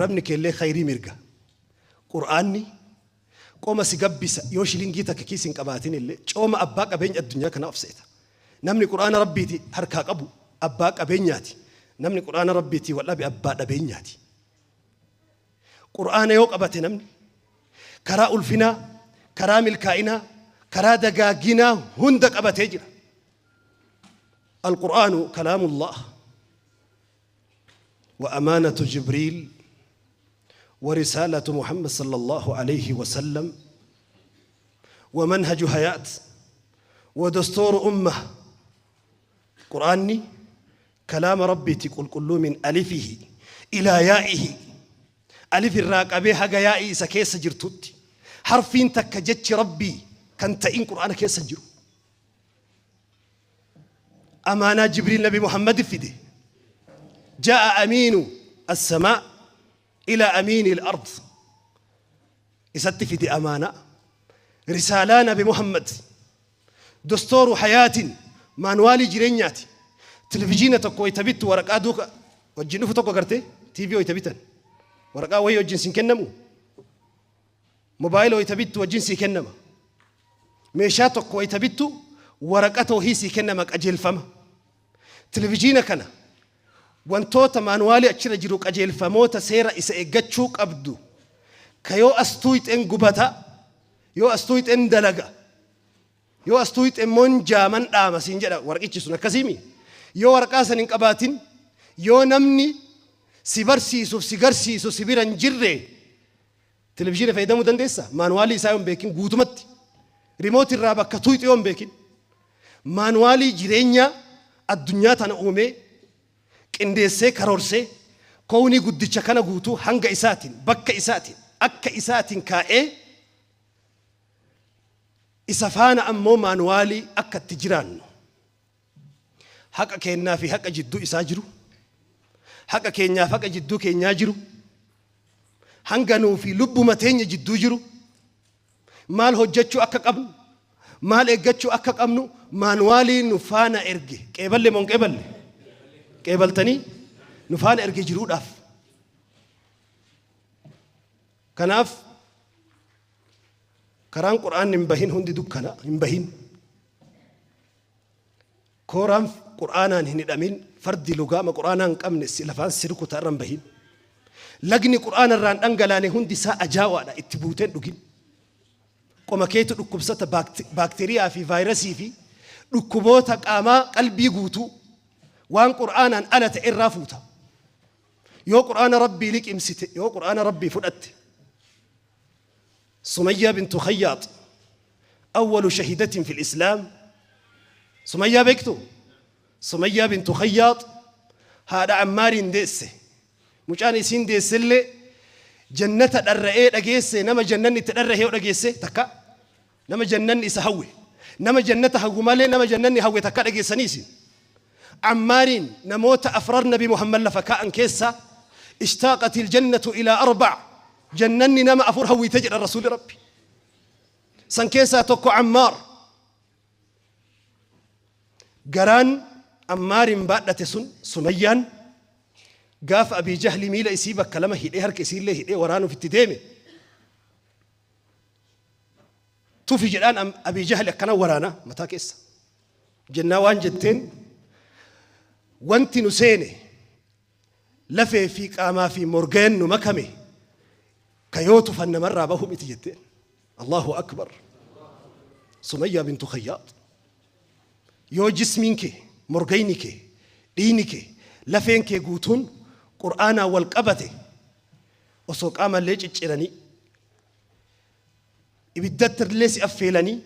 Arrabni keellee khayrii mirga. Qur'aanni qoma si gabbisa yoo shilingii takka kiis hin qabaatin illee cooma abbaa qabeenya addunyaa kanaa of seeta. Namni Qur'aana Rabbiiti harkaa qabu abbaa qabeenyaati. Namni Qur'aana Rabbiitii wal dhabe abbaa dhabeenyaati. Qur'aana yoo qabate namni karaa ulfinaa, karaa milkaa'inaa, karaa dagaaginaa hunda qabatee jira. Al-Qur'aanu kalaamullah wa amaanatu Jibriil wa risaalatu Muhammad sallallahu alayhi wa sallam wa manhaju hayaat wa dastuuru ummah. Qur'aanni kalaama Rabbiiti qulqulluu min alifihi ilaa yaa'ihi, alif irraa qabee haga yaa'ii isa keessa jirtutti harfiin takka jechi Rabbii kan ta'in Qur'aana keessa hin jiru. Amaanaa Jibriil Nabi Muhammad fide. Ja'a amiinu as-samaa ila amiini al-ard. Isatti fide amaanaa. Risaalaa Nabi Muhammad. Dostooru hayaatin maanuwaalii jireenyaati. Televizhiina tokko wayita bittu waraqaa duuka wajjin dhufu tokko agartee TV wayita bitan. Waraqaa wayii wajjin sin kennamu. Mobaayila wayita bittu wajjin sii kennama. Meeshaa tokko wayita bittu waraqata wahii sii kennama qajeelfama. Televizhiina kana wantoota maanuwaalii achirra jiru qajeelfamoota seera isa eeggachuu qabdu ka yoo as tuuyxeen gubata, yoo as tuuyxeen dalaga, yoo as tuuyxe immoo hin jaaman dhaama siin jedha warqichi sun akkasiimi. Yoo waraqaa san hin qabaatin, yoo namni si barsiisuuf si garsiisu si bira hin jirre Televizhiina fayyadamuu dandeessaa? Maanuwaalii isaa yoo hin beekin guutumatti. Rimooti irraa bakka tuuyxu yoo hin beekin. Maanuwaalii jireenyaa addunyaa tana uumee, qindeessee, karoorsee, kownii guddicha kana guutuu hanga isaatiin, bakka isaatiin, akka isaatiin kaa'ee, isa faana ammoo maanuwaalii akka itti jiraannu, haqa keennaa fi haqa jidduu isaa jiru, haqa keenyaaf haqa jidduu keenyaa jiru, hanga nuu fi lubbuma teenya jidduu jiru, maal hojjechuu akka qabnu, maal eeggachuu akka qabnu maanuwaalii nu faana erge. Qeeballe moo hin qeeballe? Qeebaltanii nu faana erge jiruudhaaf. Kanaaf karaan Qur'aanni hin bahin hundi dukkana hin bahin. Kooraan Qur'aanaan hin hidhamin, fardi lugaama Qur'aanaa hin qabne si lafaan si rukuta irra hin bahin. Lagni Qur'aana irraa hin dhangalaane hundi isaa ajaawaadha itti buutee hin dhugin. Qoma keetu dhukkubsata baakteeriyaa fi vaayirasii fi dhukkuboota qaamaa qalbii guutuu waan Qur'aanaan ala ta'e irraa fuuta. Yoo Qur'aana Rabbii liqimsite, yoo Qur'aana Rabbii fudhatte, Sumayyaa bintu Khayyaat awwalu shahidatin fil Islaam. Sumayyaa beektu? Sumayyaa bintu Khayyaat haadha Ammaariin deesse. Mucaan isiin deessellee jannata dharra'ee dhageesse nama jannanni itti dharra'e yoo dhageesse takka nama jannanni isa hawwe nama jannata hawwu malee nama jannanni hawwe takka dhageessanii isin. Ammaariin namoota afrar Nabi Muhammad lafa kaa'an keessaa ishtaaqatil jannatu ilaa arba'a Jannanni nama afur hawwite jedhan Rasuulli Rabbi. San keessaa tokko Ammaar. Garaan Ammaarin baadhate sun Sumayyaan gaafa Abii Jahli miila isii bakka lama hidhee harka isiillee hidhee waraanuuf itti deeme. Tufi jedhaan Abii Jahli akkana waraana mataa keessa. Jennaa waan jetteen wanti nu seene lafee fi qaamaa fi morgayan nu makame ka yoo tufan namarraa bahu miti jetteen. Allahu akbar. Sumayyaa bintu Khayyaat. Yoo jismiin kee, morgayni kee, dhiigni kee, lafeen kee guutuun Qur'aanaan wal qabate osoo qaamallee cicciranii ibiddattillee si affeelanii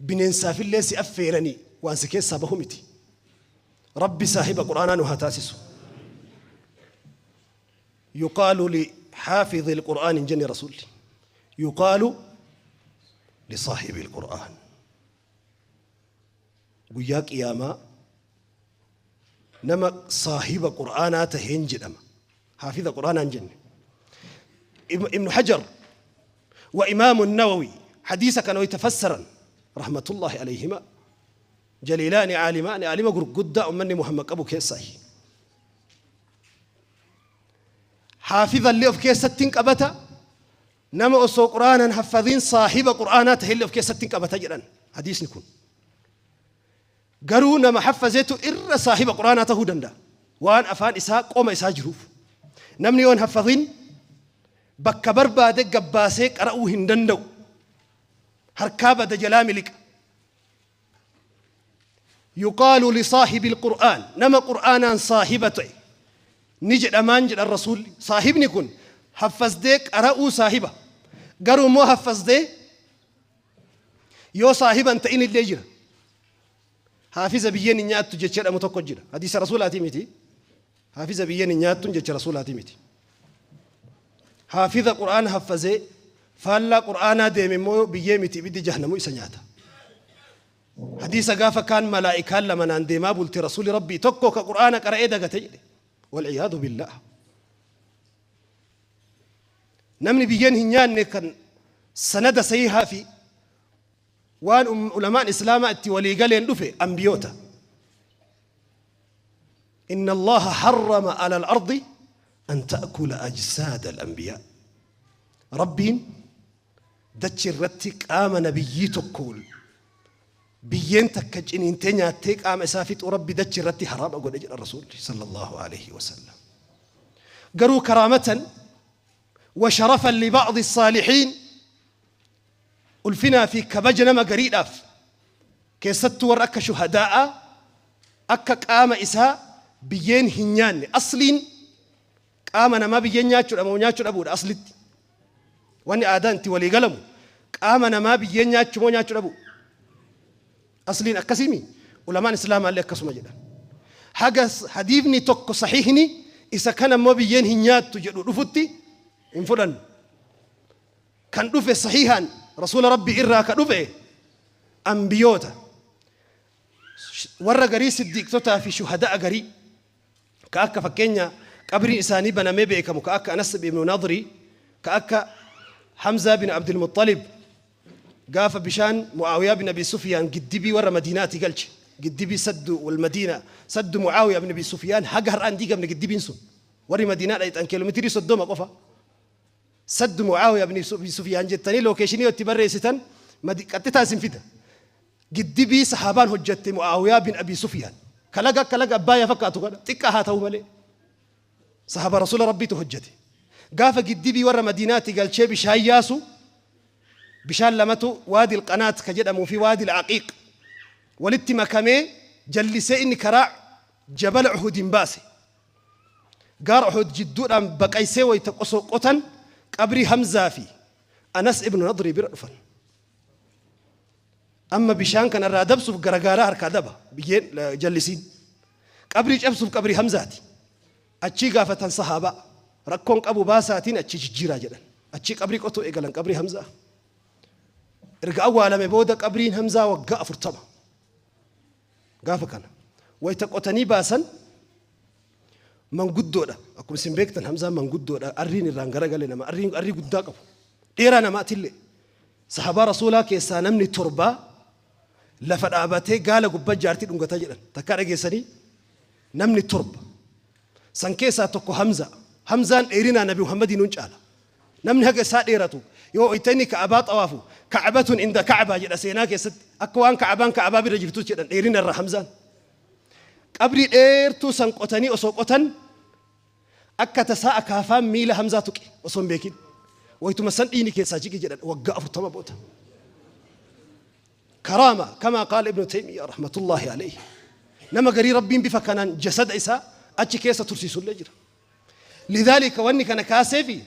bineensaafillee si affeeranii waan si keessaa bahu miti. Rabbi saahiba Qur'aanaa nu haa taasisu. Yuqaalu li xaafidhi al-Qur'aan hin jenne Rasuulli. Yuqaalu li saahibi al-Qur'aan. Guyyaa qiyaamaa nama saahiba Qur'aanaa taheen jedhama. Haafiza Qur'aanaa hin jenne. Ibnu Hajar wa Imaamu Nawawi hadiisa kana wayta fassaran rahmatullahi alayhima jaliilaani aalimaani aalima gurguddaa ummanni Muhammad qabu keessaayi. Haafizallee of keessatti hin qabata. Nama osoo Qur'aana hin haffazin saahiba Qur'aanaa tahellee of keessatti hin qabata jedhan hadiisni kun. Garuu nama haffazetu irra saahiba Qur'aanaa tahuu danda'a. Waan afaan isaa qoma isaa jiruuf. Namni yoo hin haffazin bakka barbaade gabbaasee qara'uu hin danda'u. Harkaa bada jalaa miliqa. Yuqaalu lisaahibil Qur'aan nama Qur'aanaan saahiba ta'e ni jedhamaan jedhan Rasuulli. Saahibni kun haffazdee qara'uu saahiba. Garuu immoo haffazdee yoo saahiba hin ta'in illee jira. Haafiza biyyeen hin nyaattu jecha jedhamu tokko jira. Hadiisa Rasuulaatii miti. Haafiza biyyeen hin nyaattuun jecha Rasuulaatii miti. Haafiza Qur'aana haffazee faallaa Qur'aanaa deeme immoo biyyee miti ibiddi jahnamu isa nyaata. Hadiisa gaafa kaan malaa'ikaan lama naan deemaa bulte Rasuuli Rabbii tokko ka Qur'aana qara'ee dagate jedhe. Wal'iyaadu billaah. Namni biyyeen hin nyaanne kan sanada sahihaa fi waan ulamaan Islaamaa itti walii galeen dhufe ambiyoota. Inna Allaha harrama ala al-ardi an ta'kula ajsaada al-anbiyaa. Rabbiin dachi irratti qaama nabiyyii tokko biyyeen takka ciniintee nyaattee qaama isaa fixuu Rabbi dachi irratti haraama godhe jedha Rasuulli sallallahu alaihi wasallam. Garuu karaamatan wa sharafan li ba'di saalihiin ulfinaa fi kabaja nama gariidhaaf keessattuu warra akka shuhadaa'aa akka qaama isaa biyyeen hin nyaanne asliin qaama namaa biyyeen nyaachuudha moo nyaachuu dhabuudha aslitti wanni aadaan itti walii galamu qaama namaa biyyeen nyaachuu moo nyaachuu dhabuu asliin akkasiimi ulamaan islaamaallee akkasuma jedhan haga hadiifni tokko sahiihni isa kana immoo biyyeen hin nyaattu jedhu dhufutti hin fudhannu kan dhufe sahiihaan rasuula rabbii irraa ka dhufe ambiyoota warra garii siddiiqtotaa fi shuhada'a garii ka akka fakkeenya qabriin isaanii banamee beekamu ka akka Anas ibn Nadri ka akka Hamzaa bin Abdulmuxalib gaafa bishaan Mu'aawiyaa bin Abi Sufyaan giddibii warra Madiinaati galche giddibii saddu wal Madiina saddu Mu'aawiyaa bin Abi Sufyaan haga har'aan diigamne giddibiin sun warri Madiinaa dhayxan kiiloomeetirii 30 qofa Saddu Mu'aawiyaa bin Abi Sufyaan jettanii lookeeshinii yoo itti barreessitan qaxxitaa isin fida. Giddibii sahaabaan hojjatte Mu'aawiyaa bin Abi Sufyaan. Ka laga akka laga Abbaayyaa fakkaatu kana xiqqaa haa ta'u malee. Sahaaba Rasuula Rabbiitu hojjate. Gaafa giddibii warra Madiinaatti galchee bishaan yaasu bishaan lamatu Waadil Qanaat ka jedhamuu fi Waadil Aqiiq walitti makamee jallisee inni karaa jabala Uhudiin baase. Gaara Uhud jidduudhaan baqaysee wayta qosoo qotan qabrii Hamzaa fi Anas ibnu Nadrii bira dhufan. Amma bishaan kana irraa dabsuuf gara gaaraa harkaa daba biyyeen jallisiin. Qabrii cabsuuf qabrii Hamzaati. Achii gaafatan sahaabaa rakkoon qabu baasaatiin achii jijjiiraa jedhan. Achii qabrii qotuu eegalan qabrii Hamzaa. Erga awwaalame booda qabriin Hamzaa waggaa 40. Gaafa kana wayta qotanii baasan manguddoodha. Akkuma isin beektan Hamzaan manguddoodha. Arriin irraan garagale nama arrii arrii guddaa qabu. Dheeraa namaatillee. Sahabaa Rasuulaa keessaa namni torbaa lafa dhaabatee gaala gubbaa jaartii dhungataa jedhan. Takkaa dhageessanii? Namni torba. San keessaa tokko Hamzaa. Hamzaan dheerinaa Nabi Muhammadiin nun caala. Namni haga isaa dheeratu yoo wayta inni Ka'abaa xawaafu Ka'batun inda Ka'baa jedha seenaa keessatti akka waan Ka'abaan Ka'abaa bira jirtu jedhan dheerina irra Hamzaan. Qabrii dheertuu san qotanii osoo qotan akka tasaa akaafaan miila Hamzaa tuqe osoo hin beekin. Waytuma san dhiigni keessaa jige jedhan waggaa 40 booda. Karaama kamaa qaala Ibnu Taymiyaa rahmatullaahi alayhi. Nama garii Rabbiin bifa kanaan jasada isaa achi keessa tursiisullee jira. Lidhaalika wanni kana kaaseefi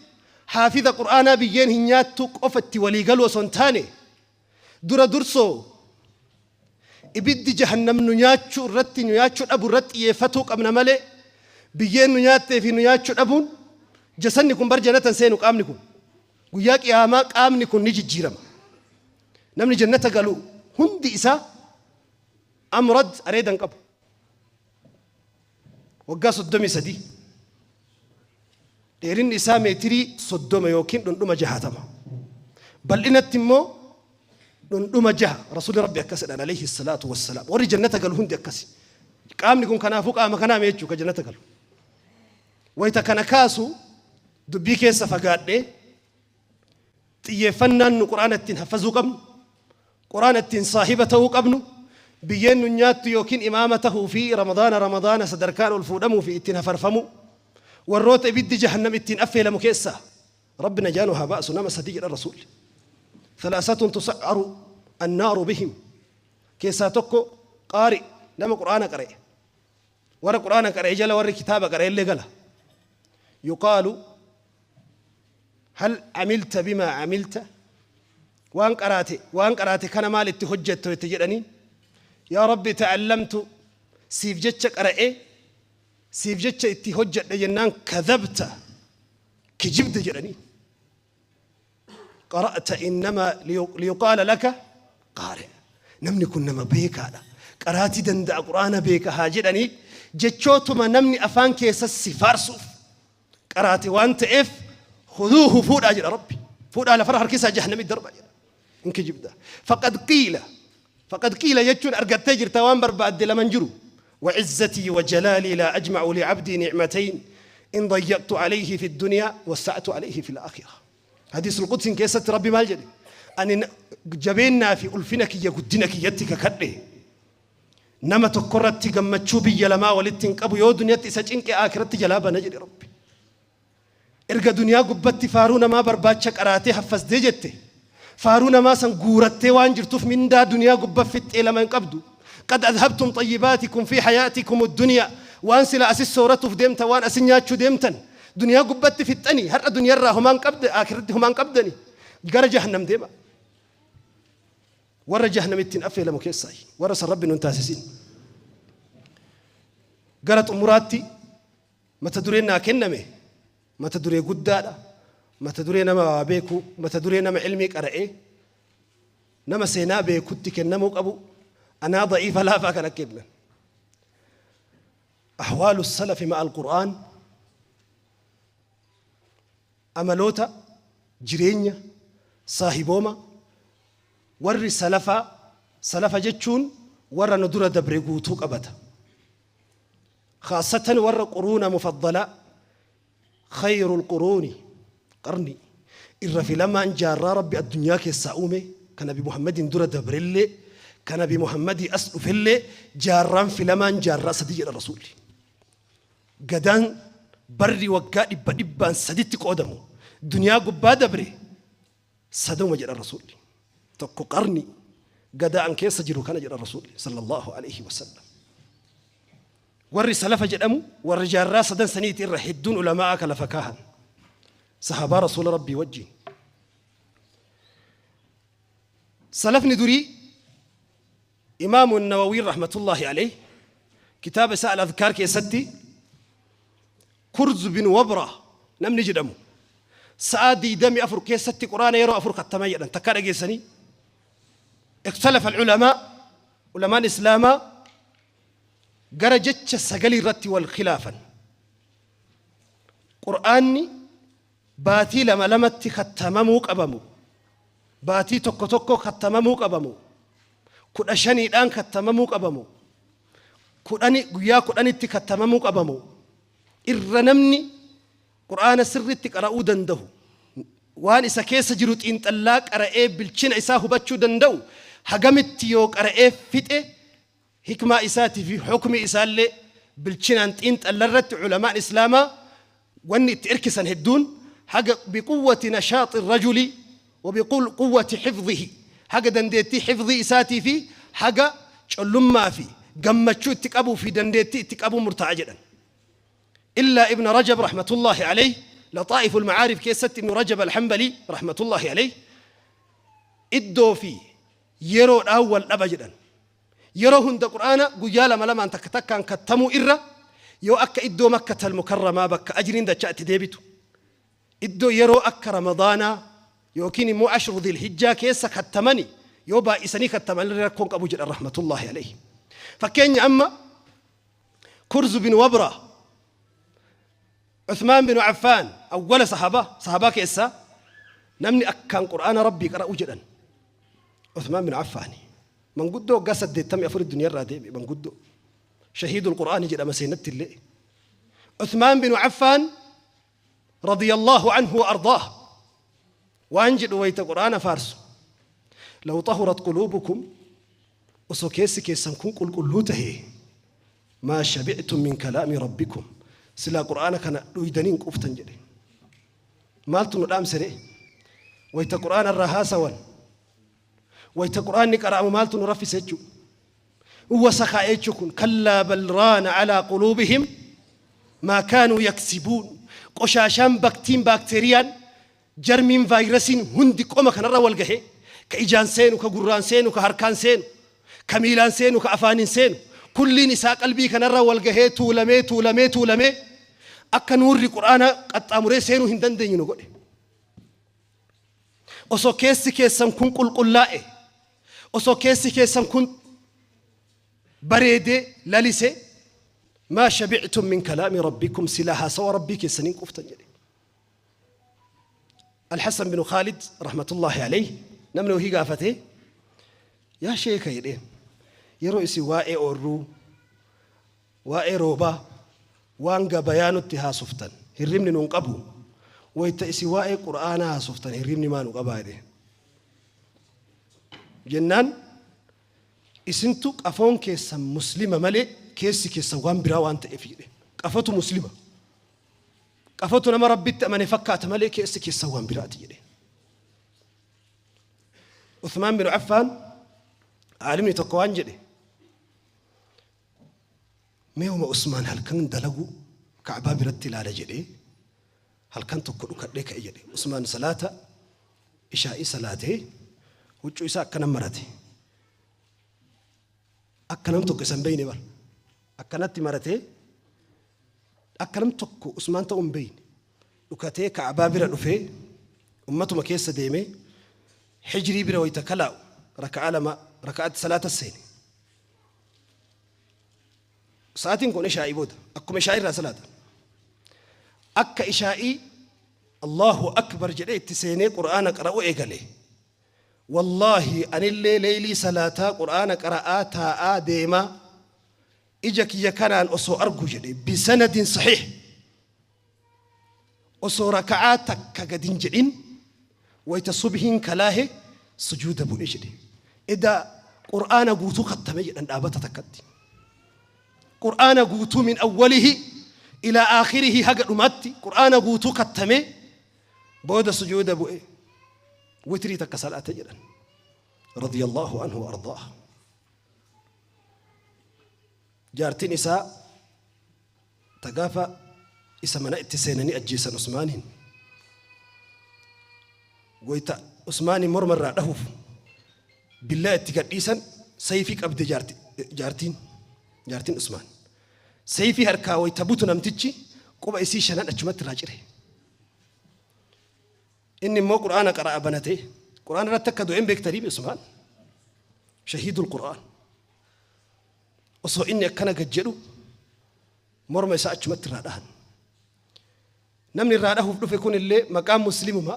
haafiza Qur'aanaa biyyeen hin nyaattuu qofa itti walii galuu osoo hin taane dura dursoo ibiddi jahannam nu nyaachuu irratti nu nyaachuu dhabu irratti xiyyeeffatuu qabna malee biyyeen nu nyaattee fi nu nyaachuu dhabuun jasanni kun bar jannata hin seenu qaamni kun guyyaa qiyaamaa qaamni kun ni jijjiirama namni jannata galu hundi isaa amrad areeda hin qabu Waggaa 33. Dheerinni isaa meetirii 30 yookiin dhundhuma 60. Bal'inatti immoo dhundhuma 6. Rasuulli Rabbi akkas jedhan alayhi salaatu wassalaam. Warri jannata galu hundi akkasi. Qaamni kun kanaafuu qaama kanaa mee jechuu ka jannata galu. Wayita kana kaasu Dubbii keessa fagaadhee xiyyeeffannaan nu Qur'aana ittiin haffazuu qabnu, Qur'aana ittiin saahiba ta'uu qabnu, biyyeen nu nyaattu yookiin imaama tahuu fi Ramadaana Ramadaana sadarkaan ol fuudhamuu fi ittiin hafarfamuu, warroota ibiddi jahannam ittiin affeelamu keessaa Rabbi najaa nu haa baasu nama sadii jedhan Rasuulli. Thalaasatun tusa'aru annaaru bihim keessaa tokko qaari nama Qur'aana qara'e. Warra Qur'aana qara'e jala warri kitaaba qara'e illee gala. Yuqaalu hal amilta bimaa amilta waan qaraate waan qaraate kana maal itti hojjetto itti jedhanii yaa Rabbi ta'allamtu siif jecha qara'e siif jecha itti hojjedhe jennaan kadhabta kijibde jedhanii. Qara'ta innamaa liyuqaala laka qaari. Namni kun nama beekaadha. Qaraatii danda'a Qur'aana beeka haa jedhanii jechootuma namni afaan keessa si faarsuuf qaraate waan ta'eef khuduuhu fuudhaa jedha Rabbi. Fuudhaa lafarra harkisaa jahannamitti darbaa jedha. Hin kijibda. Faqad qiila. Faqad qiila jechuun argattee jirta waan barbaadde lama hin jiru. Wa'izzatii wa jalaalii laa ajma'u li'abdii ni'matayn in dayyaqtu alayhi fi dunyaa wassa'tu alayhi fil aakhirah. Hadiisul Qudsiin keessatti Rabbi maal jedhe? Ani jabeennaa fi ulfina kiyya guddina kiyyatti kakadhe. Nama tokkorratti gammachuu biyya lamaa walitti hin qabu yoo duniyatti isa cinqe aakiratti jalaa bana jedhe Rabbi. Erga duniyaa gubbatti faaruu namaa barbaacha qaraatee haffasdee jette, faaruu namaa san guurattee waan jirtuuf mindaa duniyaa gubba fixxee lama hin qabdu. Qad adhabtum xayyibaatikum fi hayaatikum adduniyaa waan sila asis sooratuuf deemtan waan asin nyaachuu deemtan duniyaa gubbatti fixxanii har'a duniyarraa homaan qabda aakiratti homaan qabdani gara jahannam deema. Warra jahannam ittiin affeelamu keessaayi. Warra san Rabbi nun taasisin. Gara xumuraatti Mata dureen naa kenname mata duree guddaadha. Mata duree nama waa beeku, mata duree nama ilmii qara'ee, nama seenaa beekutti kennamuu qabu. Anaa da'iifa laafaa kana kennan. Ahwaalu salafi ma'al Qur'aan amaloota jireenya saahibooma warri salafaa salafa jechuun warra nu dura dabre guutuu qabata. Khaassatan warra quruuna mufaddalaa, khayrul quruuni qarnii, irra filamaan jaarraa Rabbi addunyaa keessaa uume, ka nabi Muhammadiin dura dabrellee, ka nabi Muhammadii as dhufellee jaarraan filamaan jaarraa sadi jedha Rasuulli. Gadaan barri waggaa dhibba dhibbaan saditti qoodamu duniyaa gubbaa dabre saduma jedha Rasuulli. Tokko qarni gadaa an keessa jiru kana jedha Rasuulli sallallahu alaihi wasallam. Warri salafa jedhamu warri jaarraa sadan saniiti irra hedduun ulamaa'aa ka lafa kaahan. Sahaabaa Rasuula Rabbii wajjin. Salafni durii Imaamu Nawawiin rahmatullahi alayh kitaaba isaa Al-Adhkaar keessatti Kurz bin Wabra namni jedhamu sa'aa 24 keessatti Qur'aana yeroo afur kattama jedhan takkaa dhageessanii? Ikhtalafa al-ulamaa ulamaan Islaamaa gara jecha sagalii irratti wal khilaafan. Qur'aanni baatii lama lamatti kattamamuu qabamu, baatii tokko tokko kattamamuu qabamu, 15dhaan kattamamuu qabamu, kudhani guyyaa 10tti kattamamuu qabamu, irra namni Qur'aana sirriitti qara'uu dandahu, waan isa keessa jiru xiinxallaa qara'ee bilchina isaa hubachuu danda'u hagamitti yoo qara'ee fixe hikmaa isaatii fi hukmii isaallee bilchinaan xiinxalla irratti ulamaan Islaamaa wanni itti irkisan hedduun haga biquwwati nashaaxi rajuli wa biquwwati hifdhihi haga dandeettii hifdhii isaatii fi haga collummaa fi gammachuu itti qabuu fi dandeettii itti qabuu murtaa'a jedhan. Illaa Ibn Rajab rahmatullaahi alayh Laxaa'iful Macaarif keessatti Ibn Rajab Alhanbalii rahmatullaahi alayh iddoo fi yeroodhaan wal dhaba jedhan. Yeroo hunda Qur'aana guyyaa lama lamaan takka takkaan kattamuu irra yoo akka iddoo Makkatal Mukarramaa bakka ajriin dachaa itti deebitu, iddoo yeroo akka Ramadaanaa yookiin immoo Ashru Dhilhijjaa keessa kattamani yoo baay'isanii kattamanillee rakkoo hin qabu jedhan rahmatullaahi alayhi. Fakkeenya amma Kurz bin Wabra, Uthmaan bin Affaan awwala sahaabaa sahaabaa keessaa namni akkaan Qur'aana Rabbii qara'u jedhan Uthmaan bin Affaani. Manguddoo waggaa 84 duniyaa irraa deebi'e manguddoo. Shahiidul Qur'aani jedhama seenatti illee. Uthmaan bin Affaan Radiyallahu anhu wa ardaah. Waan jedhu wayta Qur'aana faarsu. Law xahurat quluubukum osoo keessi keessan kun qulqulluu tahee maa shabi'tum min kalaami rabbikum silaa Qur'aana kana dhuydanii hin quuftan jedhe. Maaltu nu dhaamse ree? Wayta Qur'aana irraa haasawan wayta Qur'aanni qara'amu maaltu nu raffise jechuu? Wasakaa'e jechuu kun kallaa bal raana alaa quluubihim maa kaanuu yaksibuun qoshaashaan baktiin baakteeriyaan jarmiin vaayirasiin hundi qoma kanarra wal gahee ka ijaan seenu ka gurraan seenu ka harkaan seenu ka miilaan seenu ka afaaniin seenu kulliin isaa qalbii kanarra wal gahee tuulamee tuulamee tuulamee akka nuurri qur'aana qaxxaamuree seenuu hin dandeenye nu godhe. Osoo keessi keessan kun qulqullaa'e osoo keessi keessan kun bareedee lalisee maa shabi'tum min kalaami rabbikum silaa haasawa rabbii keessaniin quuftan jedhe. Alhassan bin Khaalid rahmatullahi alayhi namni wahii gaafatee yaa sheeka jedheen yeroo isin waa'ee oorruu waa'ee roobaa waan gabayaa nutti haasoftan hirribni nun qabu wayta isin waa'ee qur'aanaa haasoftan hirribni maa nu qabaa jedheen. Jennaan isintu qafoon keessan muslima malee keessi keessan waan biraa waan ta'eef jedhe. Qafatu muslima. Qafatu nama rabbitti amane fakkaata malee keessi keessan waan biraati jedhe. Uthmaan bin Affaan aalimni tokko waan jedhe mee uma Usmaan halkan dalagu Ka'baa biratti ilaala jedhee halkan tokko dhukadhee ka'e jedhe. Usmaan salaata ishaa'ii salaatee huccuu isaa akkana marate. Akka nam tokko isa hin beeyne bar. Akkanatti maratee akka nam tokko Usmaan ta'uu hin beeyne. Dhukatee Ka'baa bira dhufee ummatuma keessa deemee hijrii bira wayita kalaa'u raka'aa lama raka'aatti salaata seene. Sa'aatiin kun ishaa'ii booda akkuma ishaa'ii irraa salaata. Akka ishaa'ii Allahu akbar jedhee itti seenee Qur'aana qara'uu eegale. Wallaahi anillee leeylii salaataa Qur'aana qara'aa taa'aa deemaa ija kiyya kanaan osoo argu jedhe bisanadin sahiih. Osoo raka'aa takka gad hin jedhin wayta subhiin kalaahe sujuuda bu'e jedhe. Edaa Qur'aana guutuu khattame jedhan dhaabata takkatti. Qur'aana guutuu min awwalihi ilaa aakhirihi haga dhumaatti Qur'aana guutuu khattame booda sujuuda bu'e witrii takka salaate jedhan. Radiyallahu anhu wa ardaah. Jaartiin isaa ta gaafa isa mana itti seenanii ajjeesan Usmaaniin wayta Usmaaniin morma irraa dhahuuf billaa itti gadhiisan sayfii qabde jaartiin jaartiin Usmaan sayfii harkaa wayta butu namtichi quba isii shanan achumatti irraa cire. Inni immoo Qur'aana qara'a banatee Qur'aana irratti akka du'een beektanii Usmaan shahiidul Qur'aan. Osoo inni akkana gad jedhu morma isaa achumatti irraa dhahan. Namni irraa dhahuuf dhufe kun illee maqaan muslimuma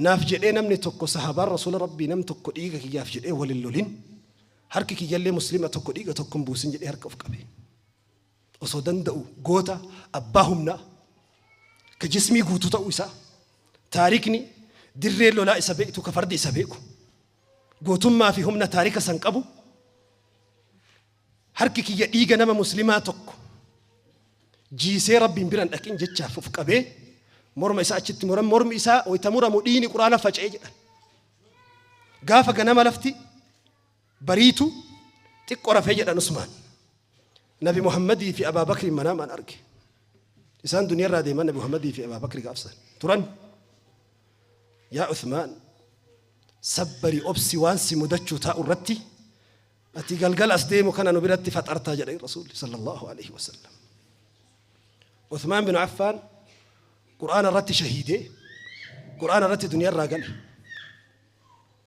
naaf jedhee namni tokko sahabaan rasuula rabbii nam tokko dhiiga kiyyaaf jedhee wal hin lolin harki kiyyallee muslima tokko dhiiga tokko hin buusin jedhee harka of qabe. Osoo danda'u goota abbaa humnaa ka jismii guutuu ta'uu isaa taarikni dirree lolaa isa beektu ka fardi isa beeku gootummaa fi humna taarika san qabu harki kiyya dhiiga nama muslimaa tokko jiisee rabbiin biran dhaqin jechaaf of qabee morma isaa achitti muran mormi isaa wayta muramu dhiigni quraana faca'e jedhan gaafa ganama lafti bariitu xiqqo rafee jedhan Usmaan Nabi Muhammadii fi Abaa Bakriin manaamaan arge isaan duniyaarraa deeman Nabi Muhammadii fi Abaa Bakri gaafsan turan yaa Usmaan sabbari obsi waan si mudachuu taa'u irratti ati galgala as deemu kana nu biratti faxartaa jedhe rasuulli sallallahu alaihi wasallam. Uthmaan bin Affaan Qur'aana irratti shahiidee Qur'aana irratti duniyaa irraa gale.